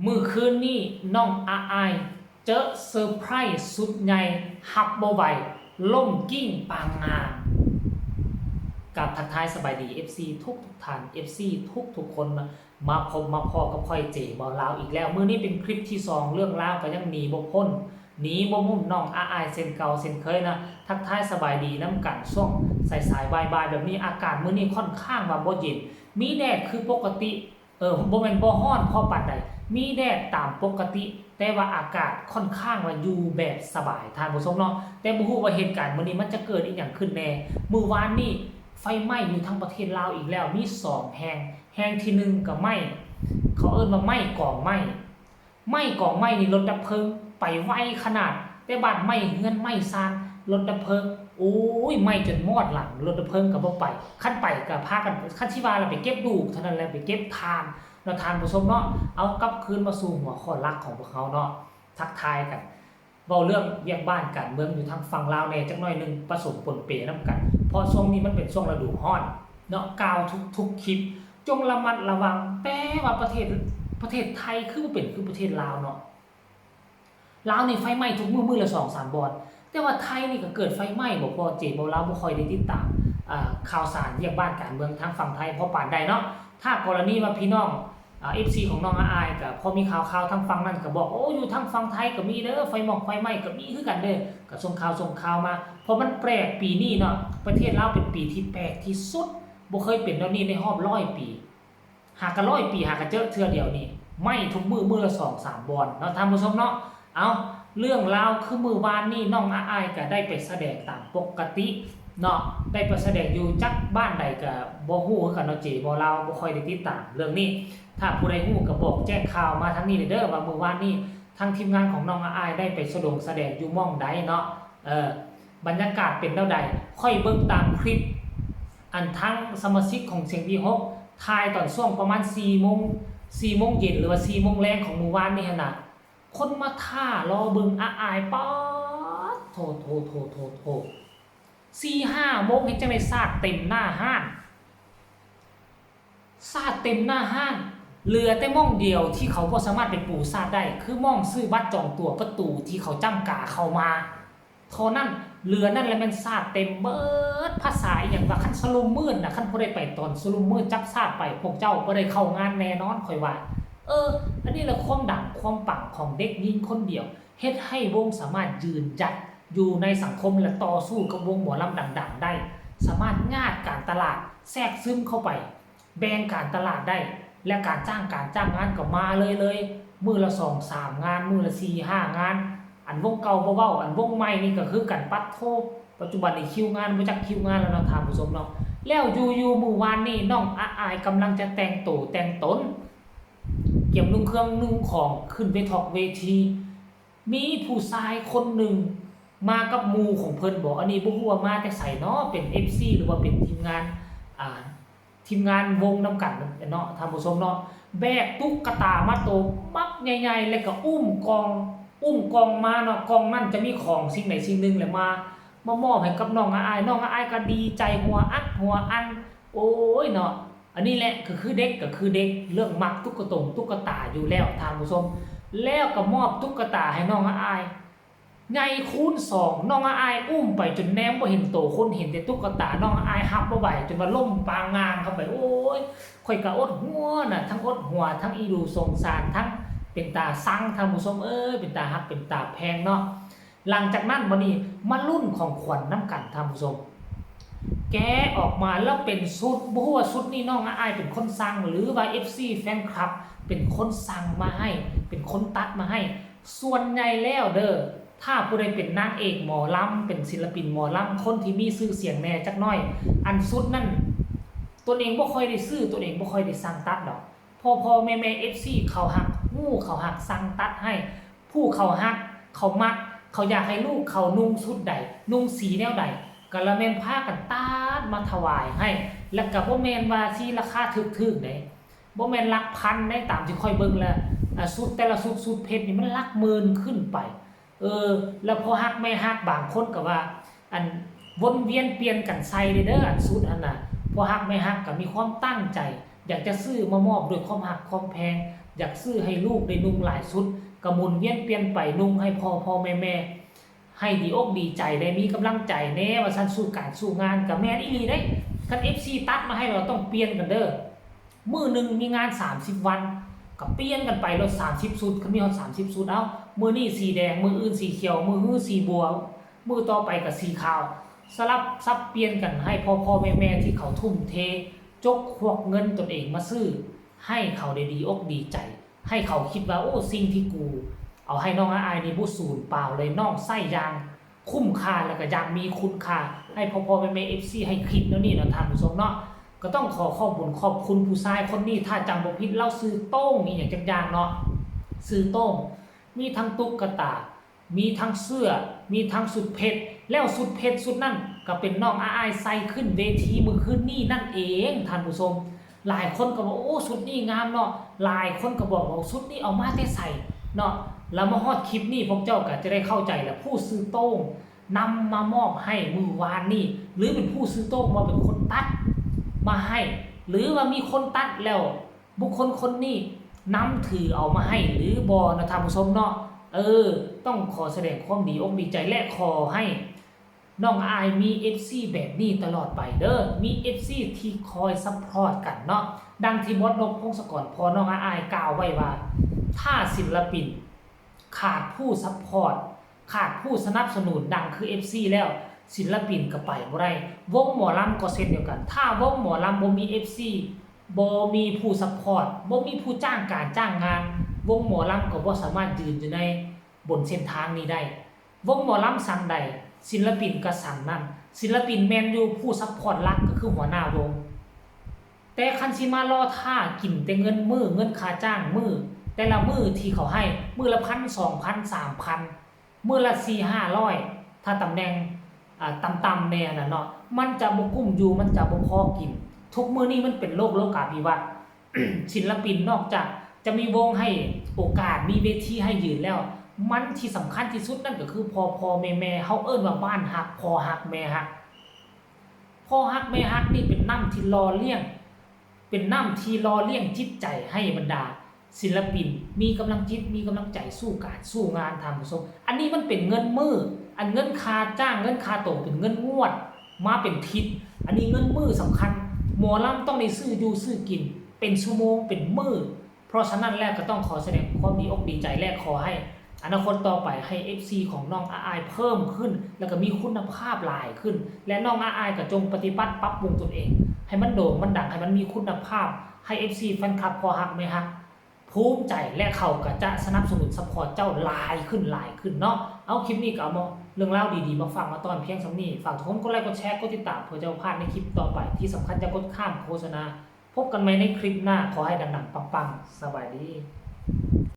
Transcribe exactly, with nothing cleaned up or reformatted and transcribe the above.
มื้อคืนนี้น้องอาอายเจอเซอร์ไพรส์สุดใหญ่ ฮับบ่ไหว ล้มกลิ้งปางงาง กราบทักทายสบายดี เอฟซี ทุกทุกท่าน เอฟซี ทุกทุกคนนะ มาพบมาพ้อกับข้อยเจบ่าวลาวอีกแล้ว มื้อนี้เป็นคลิปที่สอง เรื่องราวก็ยังหนีบ่พ้น หนีบ่มุมน้องอาอายเช่นเก่าเช่นเคยนะ ทักทายสบายดีนำกันช่วงสายๆ บ่ายๆ แบบนี้ อากาศมื้อนี้ค่อนข้างว่าบ่เย็น มีแดดคือปกติ เออ บ่แม่นบ่ร้อนพอปานใด มีแดดตามปกติ แต่ว่าอากาศค่อนข้างว่าอยู่แบบสบาย ท่านผู้ชมเนาะ แต่บ่ฮู้ว่าเหตุการณ์มื้อนี้มันจะเกิดอีหยังขึ้นแน่ มื้อวานนี้ไฟไหม้อยู่ทางประเทศลาวอีกแล้ว มีสองแห่ง แห่งที่หนึ่งก็ไหม้ เขาเอิ้นว่าไหม้กองไหม้ ไหม้กองไหม้นี่รถดับเพลิงไปไวขนาด แต่บาดไหม้เฮือนไหม้ซาน รถดับเพลิง โอ้ย ไหม้จนมอดหลัง รถดับเพลิงก็บ่ไป คันไปก็พากัน คันสิว่าแล้วไปเก็บดูกเท่านั้นแหละ ไปเก็บถ่าน เนาะ ท่านผู้ชมเนาะ เอากลับคืนมาสู่หัวข้อหลักของพวกเราเนาะ ทักทายกัน เว้าเรื่องเวียกบ้านการเมืองอยู่ทางฝั่งลาวแหน่จักหน่อยหนึ่ง ผสมปนเปนำกัน เพราะช่วงนี้มันเป็นช่วงฤดูร้อนเนาะ กล่าวทุกๆคลิป จงระมัดระวัง แต่ว่าประเทศ ประเทศไทยคือบ่เป็นคือประเทศลาวเนาะ ลาวนี่ไฟไหม้ทุกมื้อ มื้อละสองสามบ่อน แต่ว่าไทยนี่ก็เกิดไฟไหม้บ่พอ เจบ่าวลาวบ่ค่อยได้ติดตาม อ่า ข่าวสารเวียกบ้านการเมืองทางฝั่งไทยพอปานใดเนาะ ถ้ากรณีว่าพี่น้อง อ่า เอฟซี ของน้องอาอายก็พอมีข่าวๆทางฝั่งนั้นก็บอก โอ้ อยู่ทางฝั่งไทยก็มีเด้อ ไฟหมอกไฟไหม้ก็มีคือกันเด้อ ก็ส่งข่าวส่งข่าวมา เพราะมันแปลกปีนี้เนาะ ประเทศลาวเป็นปีที่แปลกที่สุด บ่เคยเป็นแนวนี้ในรอบร้อยปี หากะร้อยปี หากะเจอเทื่อเดียวนี่ ไหม้ทุกมื้อ มื้อละสองสามบ่อนเนาะ ท่านผู้ชมเนาะ เอา เรื่องราวคือมื้อวานนี้น้องอาอายก็ได้ไปแสดงตามปกติเนาะ ได้ไปแสดงอยู่จักบ้านใดก็บ่ฮู้คือกันเนาะ เจบ่าวลาวบ่ค่อยได้ติดตามเรื่องนี้ ถ้าผู้ใดฮู้ก็บอกแจ้งข่าวมาทางนี้เด้อ ว่ามื้อวานนี้ทางทีมงานของน้องอาอายได้ไปแสดง แสดงอยู่หม่องใดเนาะ เออ บรรยากาศเป็นแนวใด ข้อยเบิ่งตามคลิป อันทางสมาชิกของเสียงวีหก ถ่ายตอนช่วงประมาณสี่โมง สี่โมงเย็น หรือว่าสี่โมงแลงของมื้อวานนี่หั้นน่ะ คนมาท่ารอเบิ่งอาอาย ป๊าด โถ โถ โถ โถ โถ สี่ห้าโมงเฮ็ดจั่งใด๋สาดเต็มหน้าฮ้าน สาดเต็มหน้าฮ้าน เหลือแต่หม่องเดียวที่เขาบ่สามารถไปปูสาดได้ คือหม่องซื้อบัตรจองตั๋วประตูที่เขาจ้ำกาเข้ามา เท่านั้น เหลือนั่นแหละแม่นสาดเต็มเบิด ภาษาอิหยังวะ คันสลุมมืดน่ะ คันผู้ใดไปตอนสลุมมืดจับสาดไป พวกเจ้าบ่ได้เข้างานแน่นอน ข้อยว่า เออ อันนี้แหละความดังความปังของเด็กหญิงคนเดียว เฮ็ดให้วงสามารถยืนหยัดอยู่ในสังคมและต่อสู้กับวงหมอลำดังๆได้ สามารถงาดการตลาดแทรกซึมเข้าไป แบ่งการตลาดได้ และการจ้าง การจ้างงานก็มาเลยเลย มื้อละสองสามงาน มื้อละสี่ห้างาน อันวงเก่าบ่เว้า อันวงใหม่นี่ก็คือกัน ปัดโธ่ ปัจจุบันนี่คิวงานบ่จักคิวงานแล้วเนาะ ท่านผู้ชมเนาะ แล้วอยู่ๆมื้อวานนี้น้องอาอายกำลังจะแต่งโตแต่งตน เกียมนุ่งเครื่องนุ่งของขึ้นไปทอกเวที มีผู้ชายคนหนึ่งมากับหมู่ของเพิ่นบ่ อันนี้บ่ฮู้ว่ามาแต่ไสเนาะ เป็น เอฟซี หรือว่าเป็นทีมงาน อ่า ทีมงานวงนำกันเนาะ ท่านผู้ชมเนาะ แบกตุ๊กตามาโตบักใหญ่ๆ แล้วก็อุ้มกล่อง อุ้มกล่องมาเนาะ กล่องนั้นจะมีของสิ่งใดสิ่งหนึ่งแหละมา มามอบให้กับน้องอาอาย น้องอาอายก็ดีใจหัวอักหัวอัน โอ้ยเนาะ อันนี้แหละก็คือเด็ก ก็คือเด็ก เรื่องมักตุ๊กตงตุ๊กตาอยู่แล้ว ท่านผู้ชม แล้วก็มอบตุ๊กตาให้น้องอาอาย ใหญ่คูณสอง น้องอาอายอุ้มไปจนแนมบ่เห็นโตคน เห็นแต่ตุ๊กตา น้องอาอายฮับบ่ไหว จนว่าล้มปางงางเข้าไป โอ้ย ข้อยก็อดหัวน่ะ ทั้งอดหัว ทั้งอีดูสงสาร ทั้งเป็นตาซัง ท่านผู้ชมเอ้ย เป็นตาฮัก เป็นตาแพงเนาะ หลังจากนั้นบัดนี้มาลุ้นของขวัญนำกัน ท่านผู้ชม แกะออกมาแล้วเป็นชุด บ่ฮู้ว่าชุดนี้น้องอาอายเป็นคนสั่ง หรือว่า เอฟซี แฟนคลับเป็นคนสั่งมาให้ เป็นคนตัดมาให้ ส่วนใหญ่แล้วเด้อ ถ้าผู้ใดเป็นนางเอกหมอลำ เป็นศิลปินหมอลำ คนที่มีชื่อเสียงแหน่จักหน่อย อันชุดนั้น ตนเองบ่ค่อยได้ซื้อ ตนเองบ่ค่อยได้สั่งตัดดอก พ่อๆ แม่ๆ เอฟซี เขาฮักฮู้ เขาฮักสั่งตัดให้ ผู้เขาฮัก เขามัก เขาอยากให้ลูกเขานุ่งชุดใด นุ่งสีแนวใด ก็ละแม่นพากันตัดมาถวายให้ แล้วก็บ่แม่นว่าสิราคาถูกๆ เด้ บ่แม่นหลักพันเด้ ตามที่ข้อยเบิ่งแล้ว อ่า ชุดแต่ละชุด ชุดเพชรนี่มันหลักหมื่นขึ้นไป เออ แล้วพ่อฮักแม่ฮักบางคนก็ว่า อันวนเวียนเปลี่ยนกันใส่เด้อ อันชุดหั่นน่ะ พ่อฮักแม่ฮักก็มีความตั้งใจ อยากจะซื้อมามอบด้วยความฮักความแพง อยากซื้อให้ลูกได้นุ่งหลายชุด ก็หมุนเวียนเปลี่ยนไปนุ่งให้พ่อพ่อแม่แม่ ให้ดีอกดีใจ ได้มีกำลังใจแหน่ ว่าซั่น สู้การสู้งาน ก็แม่นอีหลีเด้ คัน เอฟซี ตัดมาให้ เราต้องเปลี่ยนกันเด้อ มื้อหนึ่งมีงาน สามสิบ วัน ก็เปลี่ยนกันไปโลด สามสิบ ชุด คันมีฮอด สามสิบ ชุด เอ้า มื้อนี้สีแดง มื้ออื่นสีเขียว มื้อฮือสีบัว มื้อต่อไปก็สีขาว สลับสับเปลี่ยนกันให้พ่อพ่อแม่แม่ที่เขาทุ่มเท จกควักเงินตนเองมาซื้อ ให้เขาได้ดีอกดีใจ ให้เขาคิดว่า โอ้ สิ่งที่กูเอาให้น้องอาอายนี่บ่สูญเปล่าเลย น้องใช้อย่างคุ้มค่า แล้วก็อย่างมีคุณค่า ให้พ่อพ่อแม่แม่ เอฟซี ให้คิดแนวนี้เนาะท่านผู้ชมเนาะ ก็ต้องขอขอบบุญขอบคุณผู้ชายคนนี้ ถ้าจำบ่ผิดลาวชื่อโต้งอีหยังจักอย่างเนาะ ชื่อโต้ง มีทั้งตุ๊กตา มีทั้งเสื้อ มีทั้งชุดเพชร แล้วชุดเพชรชุดนั้นก็เป็นน้องอาอายใส่ขึ้นเวทีมื้อคืนนี้นั่นเองท่านผู้ชม หลายคนก็บอก โอ้ ชุดนี้งามเนาะ หลายคนก็บอกว่าชุดนี้เอามาแต่ไสเนาะ แล้วมาฮอดคลิปนี้พวกเจ้าก็จะได้เข้าใจแล้ว ผู้ชื่อโต้งนำมามอบให้มื้อวานนี้ หรือเป็นผู้ชื่อโต้งมาเป็นคนตัดมาให้ หรือว่ามีคนตัดแล้ว บุคคลคนนี้นำถือเอามาให้หรือบ่นะท่านผู้ชมเนาะ เออ ต้องขอแสดงความดีอกดีใจ และขอให้น้องอาอายมี เอฟซี แบบนี้ตลอดไปเด้อ มี เอฟซี ที่คอยซัพพอร์ตกันเนาะ ดังที่บอสนก พงศกร พ่อน้องอาอายกล่าวไว้ว่า ถ้าศิลปินขาดผู้ซัพพอร์ต ขาดผู้สนับสนุนดังคือ เอฟซี แล้ว ศิลปินก็ไปบ่ได้ วงหมอลำก็เช่นเดียวกัน ถ้าวงหมอลำบ่มี เอฟซี บ่มีผู้ซัพพอร์ต บ่มีผู้จ้างการจ้างงาน วงหมอลำก็บ่สามารถยืนอยู่ในบนเส้นทางนี้ได้ วงหมอลำสั่งใด ศิลปินก็สั่งนั้น ศิลปินแม่นอยู่ ผู้ซัพพอร์ตหลักก็คือหัวหน้าวง แต่คันสิมารอท่ากินแต่เงินมื้อ เงินค่าจ้างมื้อ แต่ละมื้อที่เขาให้ มื้อละพัน สองพัน สามพัน มื้อละสี่ห้าร้อย ถ้าตำแหน่ง อ่า ต่ำๆแน่น่ะเนาะ มันจะบ่กุ้มอยู่ มันจะบ่พอกิน ทุกมื้อนี้มันเป็นโลกโลกาภิวัตน์ ศิลปินนอกจากจะมีวงให้โอกาส มีเวทีให้ยืนแล้ว มันที่สำคัญที่สุดนั่นก็คือพ่อพ่อแม่แม่ เฮาเอิ้นว่าบ้านฮัก พ่อฮักแม่ฮัก พ่อฮักแม่ฮักนี่เป็นน้ำที่หล่อเลี้ยง เป็นน้ำที่หล่อเลี้ยงจิตใจให้บรรดาศิลปิน มีกำลังจิต มีกำลังใจสู้การสู้งานท่านผู้ชม อันนี้มันเป็นเงินมื้อ อันเงินค่าจ้าง เงินค่าโตเป็นเงินงวด มาเป็นทิศ อันนี้เงินมื้อสำคัญ หมอลำต้องได้ซื้ออยู่ซื้อกิน เป็นชั่วโมง เป็นมื้อ เพราะฉะนั้นแล้วก็ต้องขอแสดงความดีอกดีใจ และขอให้อนาคตต่อไปให้ เอฟซี ของน้องอาอายเพิ่มขึ้น แล้วก็มีคุณภาพหลายขึ้น และน้องอาอายก็จงปฏิบัติปรับปรุงตนเอง ให้มันโด่งมันดัง ให้มันมีคุณภาพ ให้ เอฟซี แฟนคลับพ่อฮักแม่ฮัก ภูมิใจ และเขาก็จะสนับสนุนซัพพอร์ตเจ้าหลายขึ้นหลายขึ้นเนาะ เอาคลิปนี้ก็เอามาเรื่องราวดีๆมาฝากมาต้อนเพียงส่ำนี้ ฝากทุกคนกดไลค์กดแชร์กดติดตามเพื่อจะบ่พลาดในคลิปต่อไป ที่สำคัญอย่ากดข้ามโฆษณา พบกันใหม่ในคลิปหน้า ขอให้ดังๆปังๆ สบายดี